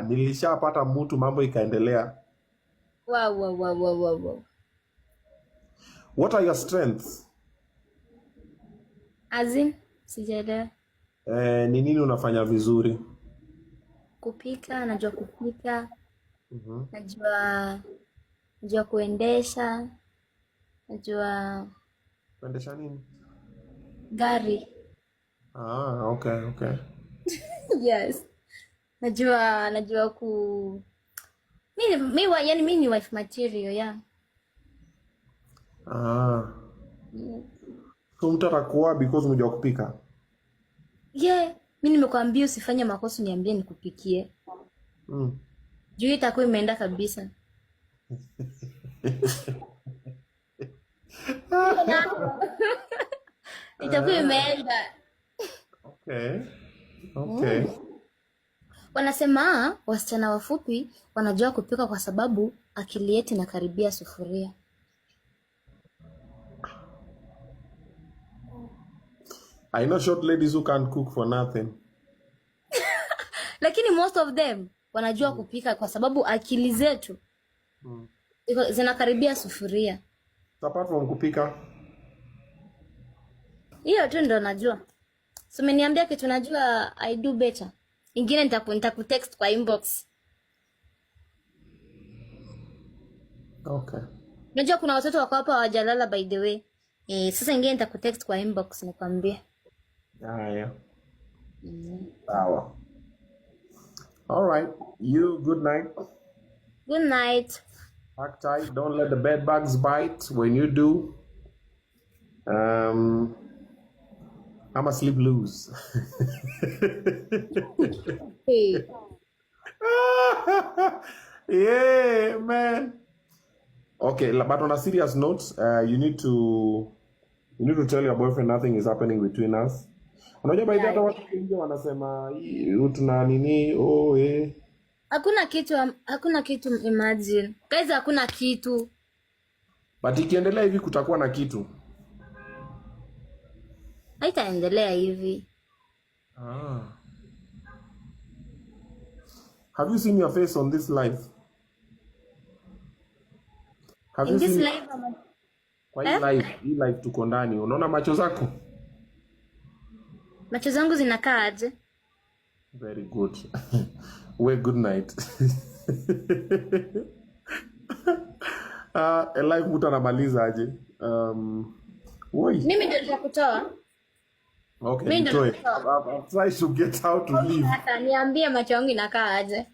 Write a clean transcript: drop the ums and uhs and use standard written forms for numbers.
Nilishapata mtu, mambo ikaendelea. Wow. What are your strengths? As in, sijaelewa. Eh, ni nini unafanya vizuri? Kupika, najua kupika. Najua kuendesha, najua Kuendesha nini? Gari. Ah, okay. Yes. Najua ku mi, yani mi ni wife material, yeah. Ah. So mtu atakuoa because unajua kupika? Yeah, mi nimekwambia usifanye makosa uniambie nikupikie. Juu itakuwa imeenda kabisa. Itakuwa imeenda. Okay. Wanasema wasichana wafupi wanajua kupika kwa sababu akili yetu inakaribia sufuria. I know short ladies who can't cook for nothing. Lakini most of them wanajua kupika kwa sababu akili zetu zinakaribia sufuria. Apart from kupika, Hiyo tu ndo najua. So umeniambia kitu najua I do better. Ingine nitakutext kwa inbox. Okay. Unajua kuna watoto wako hapa hawajalala, by the way. Eh, sasa ingine nitakutext kwa inbox nikwambie. Haya. Sawa. All right. You, good night. Good night. Pack tight. Don't let the bed bugs bite. When you do, I'ma sleep loose. Hey. Yeah, man. Okay, but on a serious note, you need to tell your boyfriend nothing is happening between us. Unajua, by the way, hata watu wengi wanasema "Hii, tuna nini, oh eh." Hakuna kitu, hakuna kitu, imagine. Guys, hakuna kitu. But ikiendelea hivi kutakuwa na kitu. Haitaendelea hivi. Ah. Have you seen your face on this live? Have In you this seen live kwa hii Eh? live, hii live tuko ndani. Unaona macho zako? Macho zangu zinakaa aje? Very good. We, good night. Live mtu anamaliza aje? Woi. Mimi ndio nitakutoa. Okay, Mimi ndio nitoe. nitakutoa. I've tried to get out to leave. Sasa niambie macho yangu inakaa aje?